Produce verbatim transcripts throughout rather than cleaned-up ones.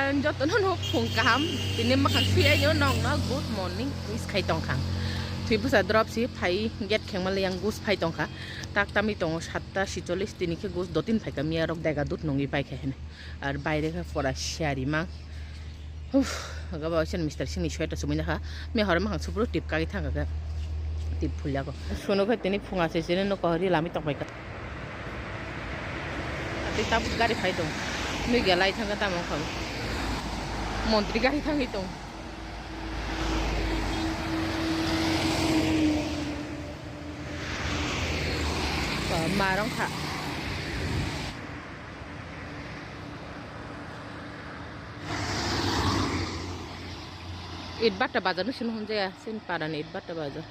Ang jotono no phung kaham, tini makhang sui aino nongno good morning wish khai tongkha. Thwi bwsa drop si phai gate khengma le yang gus phai tongkha. Tak tamni tongo satta sicholis, tini khe gus dotin phaikha, miya rok dega dut nungwi paikha hene. Ar baire khe pora siyari mang. Huf, aga ba oisan Mister Singh ni sweater chumui nakha. Me horo makhang supuru tip kagwi thangkha khe. Tip phulya ko. Suno khe tini phunga se sini no kohori lami tongpaikha. Tei tabuk gari phai tong. Nui gya lai thangkha tamo wngkha. Montri gari thangwi tong. Ba, marong kha. Itbata bazar no sino hunjaya, sin parani Itbata bazar.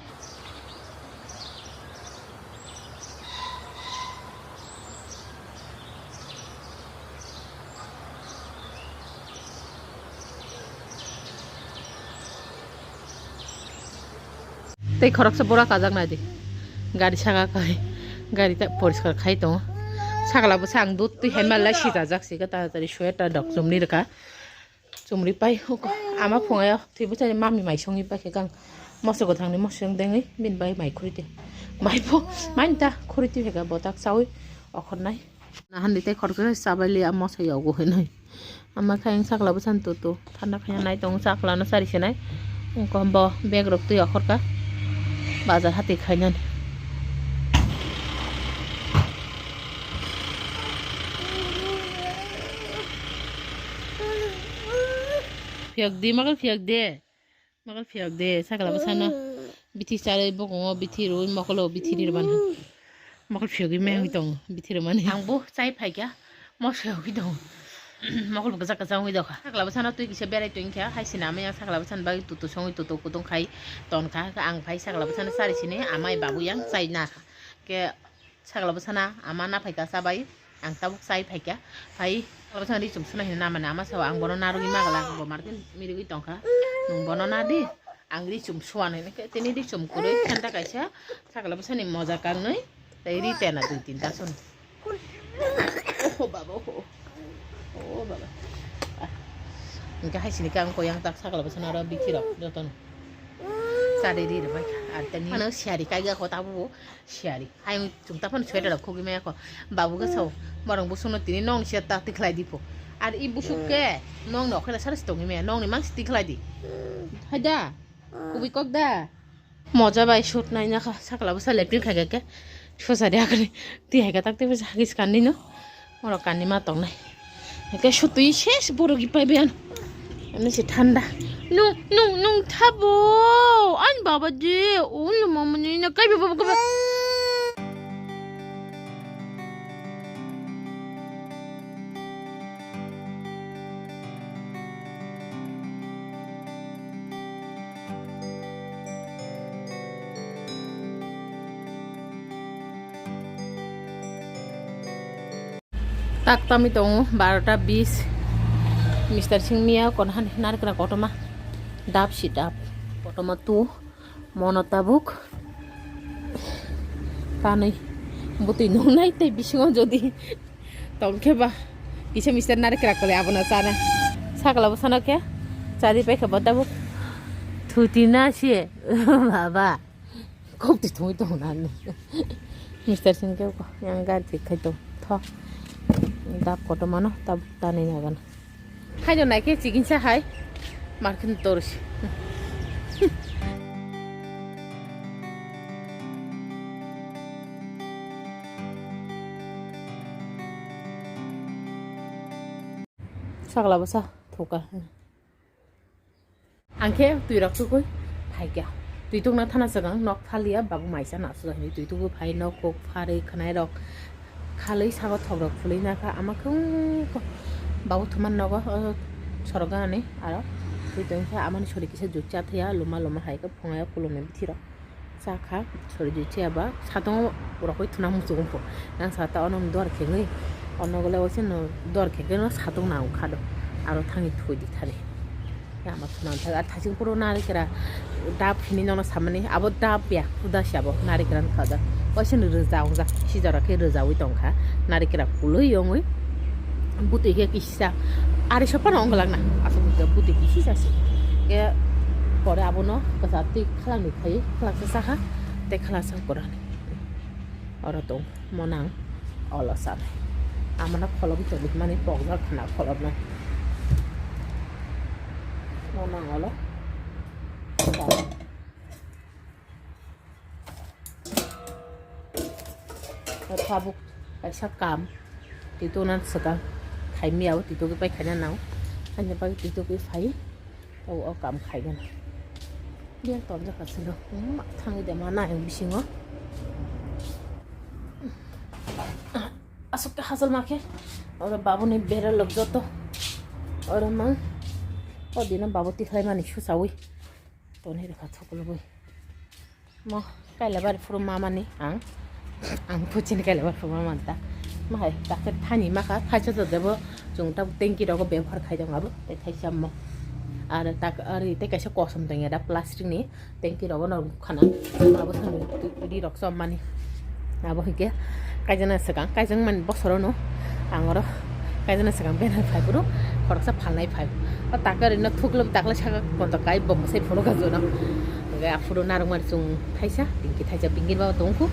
Tei khoroksa bura kajak nai di. Gari saka khai, gari ta poriskar khai tongo. Sakla bwsa ang dut twi hai mallai sijajak si, taratari sweater rok chumni rwkha. Chumri pai huko. Ama phungayo thwi bwsani mami mai songwi pai khe kang. Moso kwthangni moso wng dengwi bini bai mai khuri twi. Mai pho, mai ta khuri twi pheka botak chawi okhornai. Nahandi tei khoroksa chabai li a moso yogo hinwi. Ama khe ang sakla bwsani tutu. Thanda khaina nai tongo, sakla no chari sinai. Wngkha bo bag rok twi okhorkha. Bazar hati khainani. Phiyok di, magal phiyok de. Magal phiyok de, sakla bwsano. Bithi charwi bokongo, bithi rwi mokolo, bithi rirwban. Mokol phiyogwi mengwi tongo, bithi rwmani. Ang bo chai phaikha, mosok yogwi tongo. Mokol bo kwchak kwchak wngwi dokha. Sakla bwsano twi kisa berai tongkha, hai sini amai yang sakla bwsani bagwi tutu songwi tutu kutung khai tonkha. Ang phai sakla bwsano chari sini amai babu yang chai nakha. Khe sakla bwsana ama na phaikha chabai, ang tabuk chai phaikha. Phai sakla bwsano ri chum suna hino namani ama sao ang bono narwgwi magala, ang bo market mirigwi tongkha. Nwng bono nadi, ang ri chum suan hino khe tini ri chum kwrwi khenta kaisa sakla bwsani moja kangnwi. Tei ri tena dui tinta son. Oho baba, oho. Oh baba. Ah. Hingke hai sini kang koyang tak sakla bwsana aro bithi rok jotono. Chari ri rwbai. Ar tani ano siyari kaiga ko tabu siyari. Hai chum ta phano sweater rok khogwi maya ko. Babu ga sao. Borong busuno tini nong siya ta tikhlai dipo. Ar i busuk ke nong no khela sar sitong maya. Nong ni mang si tikhlai di. Hai da. Kubui kok da. Moja bai shoot naina kha, sakla bwsa lepin khaikha khe. Sosa de akre. Twi haikha tak tei bwsa hagis kanni no. Oro kanni ma tongnai. Hake sutui ses borok ipai be ano. Ano se thanda. Nung, nung, nung thabo. Ani baba de. Ulu mama ni na kai baba baba. Tak tami tongo barota bis. Mister Singh miya kon hani narikra kotoma dap si dap kotoma tu mono tabuk kanwi bwtwi nungnai tei bisingo jodi tongkhe ba kisa mister narikra kole abono chana sakla bwsano khe chadi paikha bo tabuk thuti na si baba. Kok twi thungwi tongo na ni. Mister Singh khe yang gari thik khai tong tho. Dap koto mano tab tanwi nagan. Khaino nai khe chikingsa hai. Markhin torsi. Sakla bwsa thuka. Ang khe twi rok tugui phaikha. Twi tugna thana swkang nok phaliya babu maisa nasu hwnwi twi tugui phai nok kok pharwi khwnai rok khalwi sago thok rok phulwi nakha ama khe wngkha babu thuman nogo o sorok ganani aro twi tongkha amani sori kisa jukcha thaya luma luma hai khe phungayo kulumni bithi rok. Chakha, sori di chaya ba, satung rokoi thuna muchung pho. Yang sata ono dor khegwi, ono gole oise no dor khegwi no satung nang khado. Aro thangwi thui di thani. Yang ma thuna thag, ar thaching puro nari kera dap hini nono samani, abo dap ya, uda si abo nari kera khada. Oise no rwja wngjak, sijara khe rwjawi tongkha, nari kera kului yongwi. Butwi khe kisa Ari sopa no onglak na. Aswk buti kisi jasi. Ke pore abono kwchar twi khalangni khai khalaksa sakha tei khalaksa kwrani. Oro tong monang olo sanai. Amana kholom tongwi mani pokjak khana kholomno. Monang olo. Tabuk kaisa kam tito nan swkang khaimya o tito pai khaina nang ani pai tito pai phai o o kam khaigana. Biar tonjak asilo ma thangwi de ma nang bisingo. Aswk khe hachal ma khe oro babuni bera lok joto oro mang o dino babu tikhlai mani susawi toni rwkha thuklubui mo kailabari phuru mamani ang ang phuchini kailabari phuru mamani ta ma hai ta khe thani ma kha thaisa jodebo chwng ta tanki rogo bebohar khai tongo abo tei thaisa mo aro tak ari tei kaisa kosom tongya da plastic ni. Tanki rogo no khana abo thani ri rok chom mani abo hike kaijana swkang kaijang mani bosoro no ang oro kaijana swkang benai phai phuru khoroksa phalnai phai o taka rino thuklo takle saka konto kai bo mwsai phuru ka jono hingke aphuru narwk mani chwng thaisa tingki thaisa bingir ba tongkhu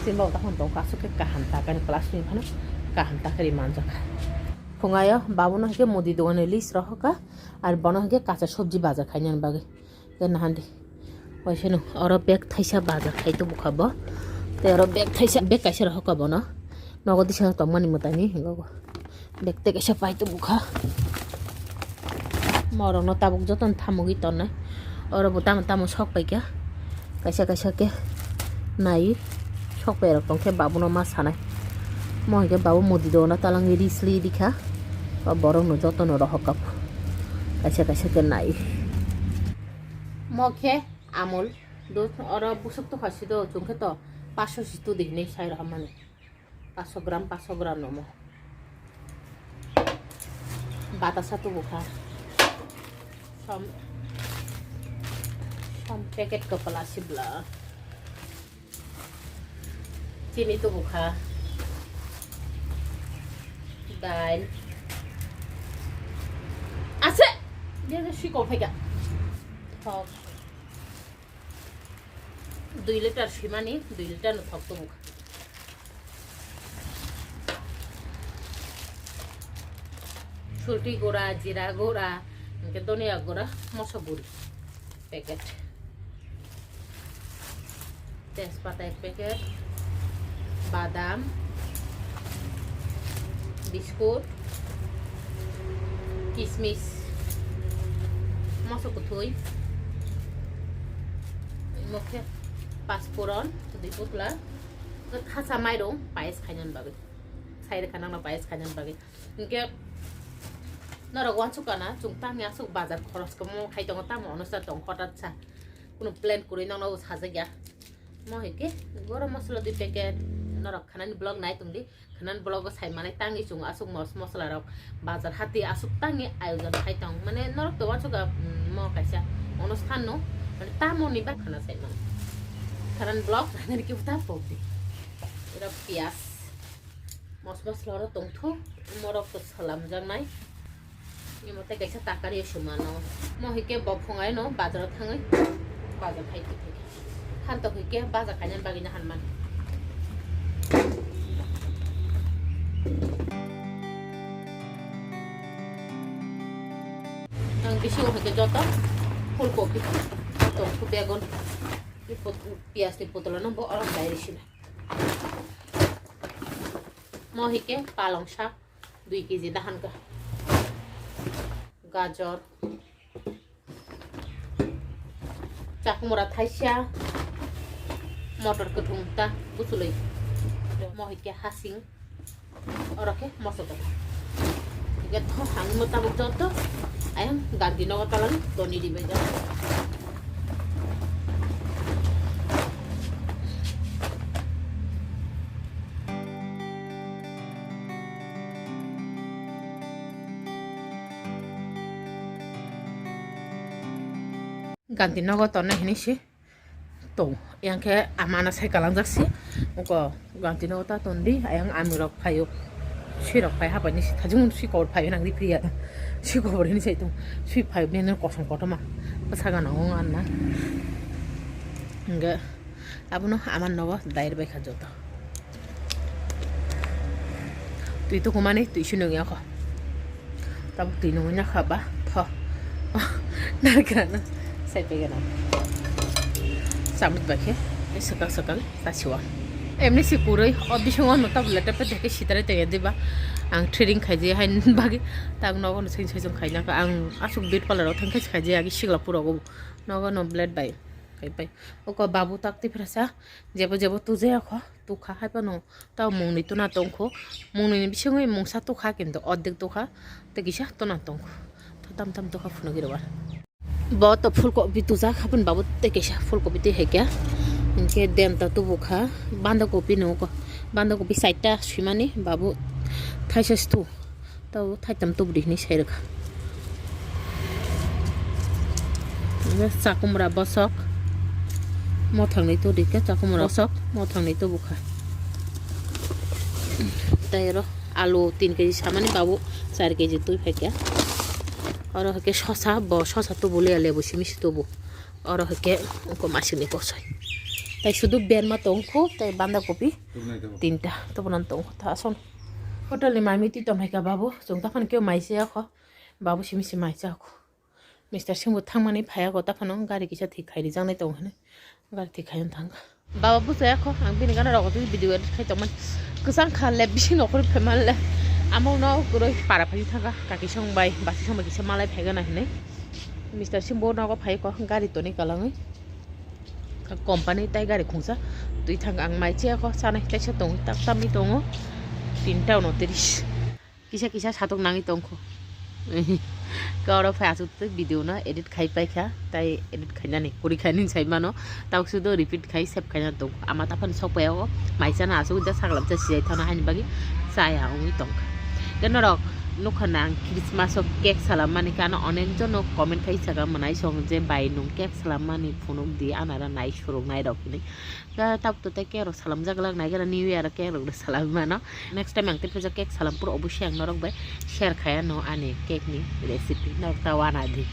sin ba takhon tongkha aswk khe kaham takani plastic ni phano kaham takari manjakha phungayo babono hike mudi dogani list rohorkha ar bono hike kacha sobji bajar khainani bagwi. Tei nahandi waisano oro bag thaisa bajar khai tongo kha bo. Tei oro bag thaisa bag kaisa rohor kha bono. Nogo disa tongmani mwtaini hingo bo. Bag tei kaisa pai tongo kha. Morokno tabuk jotono thamogwi tonnai. Oro bo tamo tamo sok paikha. Kaisa kaisa khe nai sok pairok tongkhe babono ma sanai. Mo hinkhe babu mudi dogano talangwi ri sli rikha. O borokno jotono rohor kha. Kaisa kaisa khe nai. Mo khe Amul, do oro busuk to khasi do, chwng khe to paanch sho si tu di hinwi sai rw mani. Paanch sho gram, paanch sho gram no mo. Batasa tubu kha. Som, som packet kwpla sibla. Chini tubu kha. Dal. Ase! Dia sikol phaikha. Thok. Dui liter simani, dui liter no thok tubu kha. Sulti gura, jira gura, hingke donia gura, moso guri. Packet. Tejpata ek packet, badam, biskut, kismis, moso kwthwi, imo khe paspuron, kwthwi putla, thacha mairung payas khainani bagwi, sai rwkha nangno payas khainani bagwi. Hinkhe norok uansuk kana chwng tamni aswk bazar khoros kwbangma khai tongo, tamo onusra tong hotat sa kunu plan kwrwi nokno sajak ya. Mo hinkhe gorom masala dui packet norok khanani vlog nai tongdi, khanani vlog o sai manai tangwi chwng aswk mos-, masala rok bazar hati aswk tangwi ayojon khai tong, mane norok to uansuk a, mm, mo kaisa onusthan no mane tamoni ba khana sai mano. Khanani vlog nai nai khe ta pokdi. Ira piyas. Mos mosla oro tongthu, morok to salamjaknai. Imo tei kaisa takari o sumano. Mo hike bo phungai no bazar o thangwi bazar khai tongkhe. Hanto hike bazar khaina bagwi no hanmani. Ang bisingo hike joto phul kopi tongthu begon. Piyas ni potolo no bo oro dai risi na. Mo hike palong sak dui kg dahan ka. Gajor. Chakmura thaisa. Motor kwthwng ta buchulwi. Mo hike hasing. Oro khe moso kwthang. Hingke tho ang mutabuk joto ayang Gandhi Nagar talang toni di beja. Gandhi Nagar tonna hinui se. Tong, yang khe amana sai kalangjak se, oko ganti no ta ton di, ayang ami rok phaio. Sui rok phai hapai ni si thajung sui kobor phai nang ri phriya. Sui kobor hini sai tong. Sui phai ni no kosom kotoma. Bwsa gana ong anna. Hingga abono aman nogo dair bai kha joto. Twi tukumani twi si nung yakho. Tabuk twi nungwi nakha ba tho. Narikra no sai pegena. Samut bakhe swkang swkang tasiwa. Emni si kurui o bisingo no tabuk lete pete khe sitare tenge diba. Ang threading khaije hai bagwi tak nogo no sing sing khaina ang asuk beauty parlor o thang khe khaije agi sigla puro go nogo no blade bai. Khai pai. Oko babu tak tiprasa jebo jebo tujaya kho tukha hai phano tao mungni tuna tongkho. Mungni ni bisingwi mungsa tukha kintu ordek tukha tei kisa tuna tongkho. Tho tam tam tukha phunugwi rwar. Bo to phulkopi tujak hapon babu tei kisa phulkopi tei hai kya. Hinkhe denta tubukha bandakopi nungkho. Bandakopi side ta swimani babu thaisa stu. Tabo thaitam tubudi hinwi sai rwkha. Chakumra bosok. Mothangni tubudi khe chakumra bosok mothangni tubukha. Tei oro alu tin keji samani babu char keji twi phaikha. Oro hwnkhe sosa bo sosa tubu leya lebu simi si tubu. Oro hwnkhe wngkha masini kosoi. Tei sudu berma tongkho tei bandakopi tinta tubunan tongkho ta aswk. Hotel ni mai miti tongphai kha babu, chwng taphano khe mai chaya kho, babu simi se mai chaya kho. Mister Singh bo thangmani phaiya kho, taphano gari kisa thik khai rijaknai tongo hinwi gari thik khai thang kha. Baba bo chaya kho, ang bini gana rogo twi video edit khai tongmani. Kwchang kha le, bisi nokhorwi phaimani le. Amo no kwrwi para phai thang kha, kaki song bai, basi song bai kisa malai phai gana hinwi. Mister Singh bo nogo phai kho, gari toni kalangwi. Company tai gari khungsa twi thang ang mai chaya kho, chanai kaisa tongo, tak tamni tongo, tinta uno tris. Kisa kisa satok nangwi tongkho. Khe oro phai aswk twi video no edit khai paikha, tai edit khainani kuri khainani sai mano, tabuk sudo repeat khai save khaina tongkho. Ama taphano sok paiya o mai chana aswk jak saklam cha sijai thana haini bagwi chaya wngwi tongkha. Tei norok nukha na ang Christmas o cake salammani khe ano onek jono comment khai saka mwnai song je bai nwng cake salammani phunuk di anara nai suruk nai rok hinwi. Khe tabuk to tei cake rok salamjak lak nai gana New Year o cake rok salamwi mano. Next time ang tei puja cake salam phuru obviously ang norok bai share khai ano ani cake ni recipe norok ta wana di.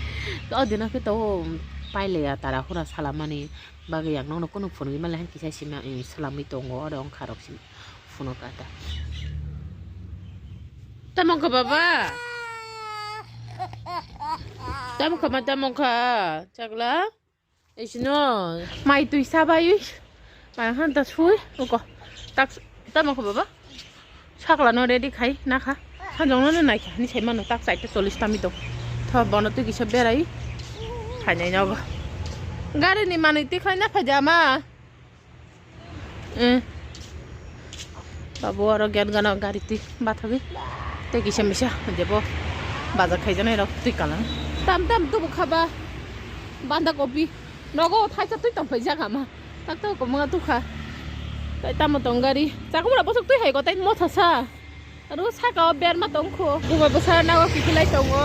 O dino khe to pailaya tara hura salammani bagwi ang nokno kunu phunugwi manlai han kisa sima salamwi tongo oro wngkha rok simi phuno kata. Tamo kha baba? Tamo kha ma tamo kha? Chakla? Isino mai twi sabai. Mai han ta sui uko. Tak tamo kha baba? Sakla no ready khai nakha. Sanjong no naikha ni sai mano tak chaita chollish tami tong. Tho bono twi kisa berai. Khainai nogo. Gari ni manwi twi khai na phaja ma. Eh. Babu oro gen gana gari twi bathagwi. Tei kisa misa jebo baja khaijanai rok twi kalang. Tam tam tubu khaba. Banda kopi. Nogo thaisa twi tongphai jaga ma. Tak tak komanga tukha. Tai tamo tong gari. Chakumra bosok twi hai ko tai motha sa. Aro saka o berma tongkho. Buma bwsa nago kiphilai tongo.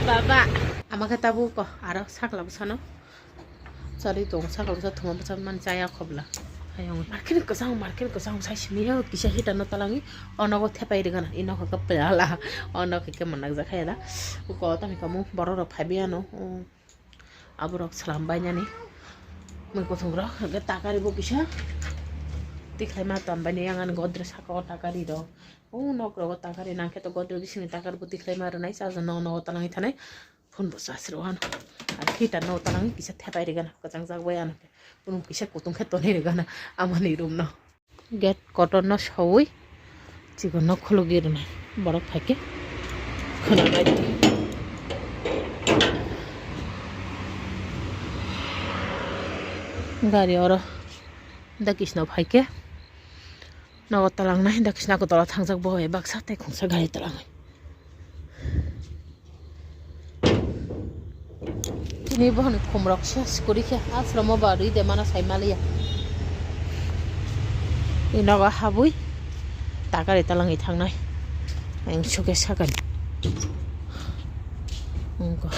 Baba. Ama khe tabuk ko aro sakla bwsano. Chari tong sakla bwsa thuma bwsa man chaya khobla. Ayong market kwchang market kwchang sai simi o kisa hita no talangi. Ono go thepai rigana ino khe pela. Ono khe manakjak khe da. Ko tami kamu borok rok phaibi ano. Aborok salam bainani mui kuthung rok hwnkhe takari bo kisa tikhlai ma ton baini yang ani godrej saka o takari rok o nok rogo takari nang khe to godrej bisingni takari bo tikhlai ma rwnai chajaknai nogo tanangwi thanai phone bo charge rw ano ar heater no tanangwi kisa thepai rwgano kwchang jak bai ano kunu kisa kutung khe tonwi rwgano amoni room no. Gate kotor no sawi chikon no khulugwi rwnai borok phaikhe khwnanai. Gari oro da kisno phaikhe nogo talangnai da kisna kotor thangjak bo hai baksa tei khungsa gari talangnai. Tini bohoni khumrok se sikuri khe asromo ba rwi de mano sai maliya. I nogo habwi takari talangwi thangnai. Ang suke sakani. Wngkha.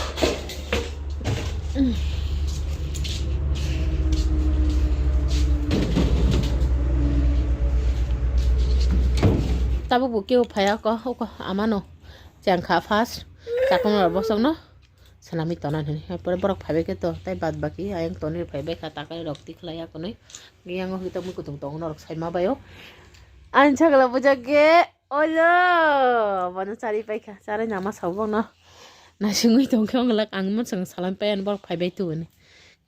tabuk bo kebo phaiya ko, oko amano chengkha first, chakma rok bosongno swnamwi tona hwnwi. Pore borok phaibai khe to, tei bad baki ayang tonwi phaibai kha, takai rok tikhlai ya konwi. Yang o hita mui kutung tongo norok saima baio. Ani sagla bujak ge, olo, bono chari paikha, charai nama sabo bono. Nasingwi tongkhe onglak ang mo chwng salam pai ani borok phaibai tu hwnwi.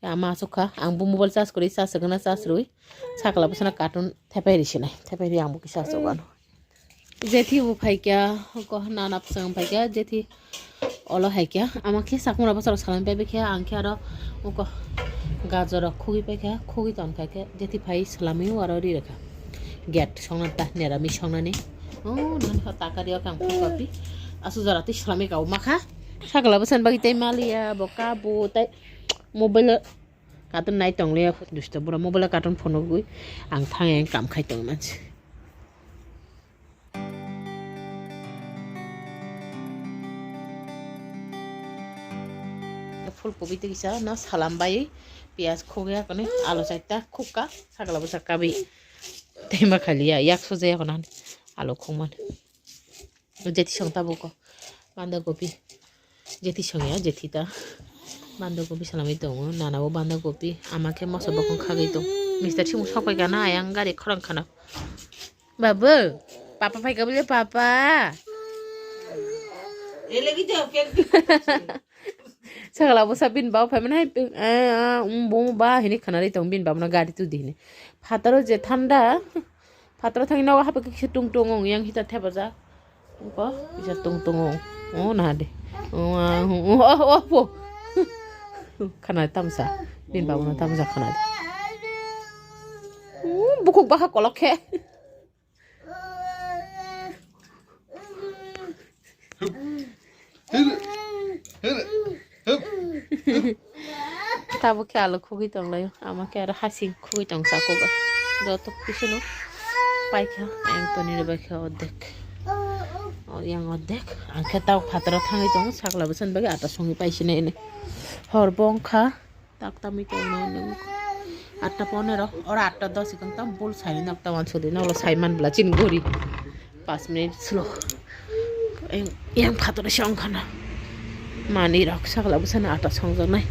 Ama aswk kha, ang bo mobile charge kwrwi, charge kwna charge rwi. Sakla bwsano cartoon thepai ri sinai, thepai ri ang bo kisa aswk ano. Jethi bo phaikya, ko nana bwsang phaikya, jethi olo haikya. Ama khe sakmura bwsarok salami pai khe, ang khe aro uko gajor rok khugwi paikha, khugwi ton kha khe, jethi phai salami o aro ri rwkha. Gate songna ta, nerami songnani. O nani kha takari o kang phai kopi. Asu jora twi salami kau makha. Sakla bwsan bagwi tei maliya, bo kabo tei mobile o cartoon nai tong le, dusto bura mobile o cartoon phunugwi ang thang yang kam khai tong mansi. Phul kobi tei kisa no salam bai, piyaj khogwi hakani, alu chaita khukka, sakla bwsa kabi. Tei ma khaliya, yak sujaya kono alu khungmani. Jethi song tabuk o banda gobi. Jethi song ya, jethi ta. Banda gobi salami tongo, nana bo banda gobi. Ama khe moso bokong khagwi tong. Mister Simu sok pai kana, ayang gari khorang khana. Babu, papa phai ka bole, papa. Ele ki jawab kya? Sakala bwsa bini baba phai mani hai, eh, ah, um, bo ba hini khana ri tong bini baba no gari tu di hini. Phataro je thanda. Phataro thangwi nogo hapha khe kisa tung tung ong yang hita thepajak. Ungko kisa tung tung ong. O na de. O, ah, o, o, o, po. Khana tamsa. Bini baba no tamsa khana de. U, bukhuk baha kolok khe. Tabuk khe alu khugwi tonglaio, ama khe aro hasing khugwi tong chakuba. Joto kisuno paikha, ayang tonini bai khe ordek. O yang ordek, ang khe tabuk phataro thangwi tongo, sakla bwsani bagwi ata songwi paisinai hwnwi. Hor bo wngkha. Tak tamwi tongno nung. Atta ponero, oro atta dos ikang tam bul saini nok ta wansuk di, noklo saiman bwla chini gori. Pas minute slow. Yang, yang phataro se ongkhana. Mani rok sakla bwsano atta songjaknai.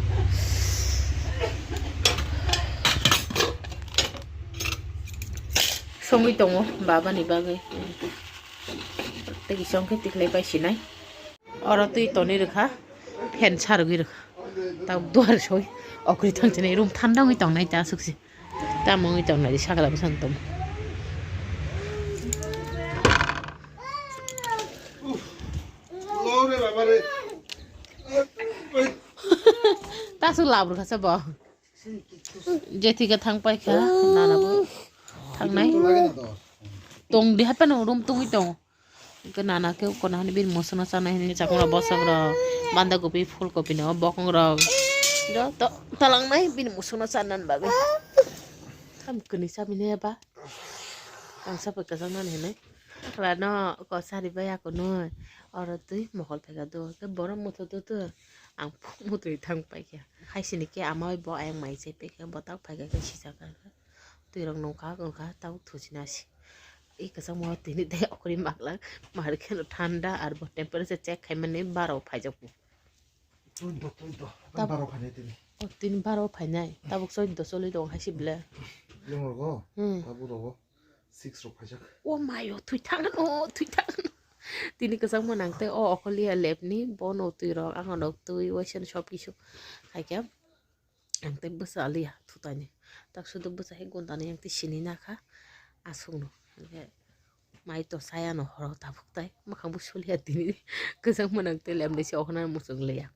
Songwi tongo babani bagwi. Tei kisa ongkhe tikhlai pai sinai. Oro twi tonwi rwkha, fan sa rwgwi rwkha. Tabuk duar soi okri thang chini room thanda wngwi tongnai ta aswk se. Tamo wngwi tongnai di sakla bwsang tong. Taswk lab rwkha se bo. Jethi khe thang paikha, nana bo thangnai. Tong di haphano room tungwi tongo. Hwnkhe nana khe kono hani bini musuno chanai hwnwi chakmano bosongrok, banda kopi, phul kopi no bokongrok. Joto talangnai bini musuno chanani bagwi. Tam kwnwi chamini eba. Ang sapai kwchang nani hinwi. Rano ko sari bai ako nui. Oro twi mokol phaikha do. Khe borok muthu do to. Ang mutwi thang paikha. Haisini khe ama bai bo ayang mai chai paikha. Botak phaikha khe sijak kha. Twi rok nungkha wngkha tabuk thuchina si. I kwchangma tini tei okri maklak. Mar kheno thanda ar bo temperature check khaimani baro phaijak. Chuddo, chuddo. Tab- Baro phainai tini. O, tini baro phainai. Tabuk chuddo choli tongo hai se ble. Yang rogo? Hmm. Tabuk rogo. Six rok phaijak. O mayo, thwi thangano, thwi thangano. Tini kwchangma nang tei o okoliya lab ni, bono twi rok, ang rok twi, waisa ni sob kisu. Hai khe, ang tei bwsa liya, thutani. Tak sudu bwsa hai gundani yang tei sini nakha, aswkno. Hwnkhe, Mai to sayano horo tabuk tai, mwkhang bo suliya tini. Kwchang mwnang tei lemde se okhna muchung liya.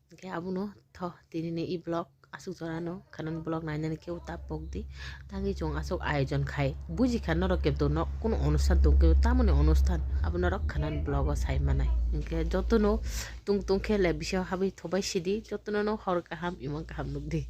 Hwnkhe abono tho tinini e vlog aswk jorano khanan vlog nainani kebo ta pokdi. Tangwi chwng aswk ayojon khai. Bujikha norok kebo no kunu onusthan tong kebo tamoni onusthan abo norok khanan vlog o sai manai. Hwnkhe jotono tung tung khe le bisio habwi thobai sidi jotono no hor kaham imang kaham nukdi.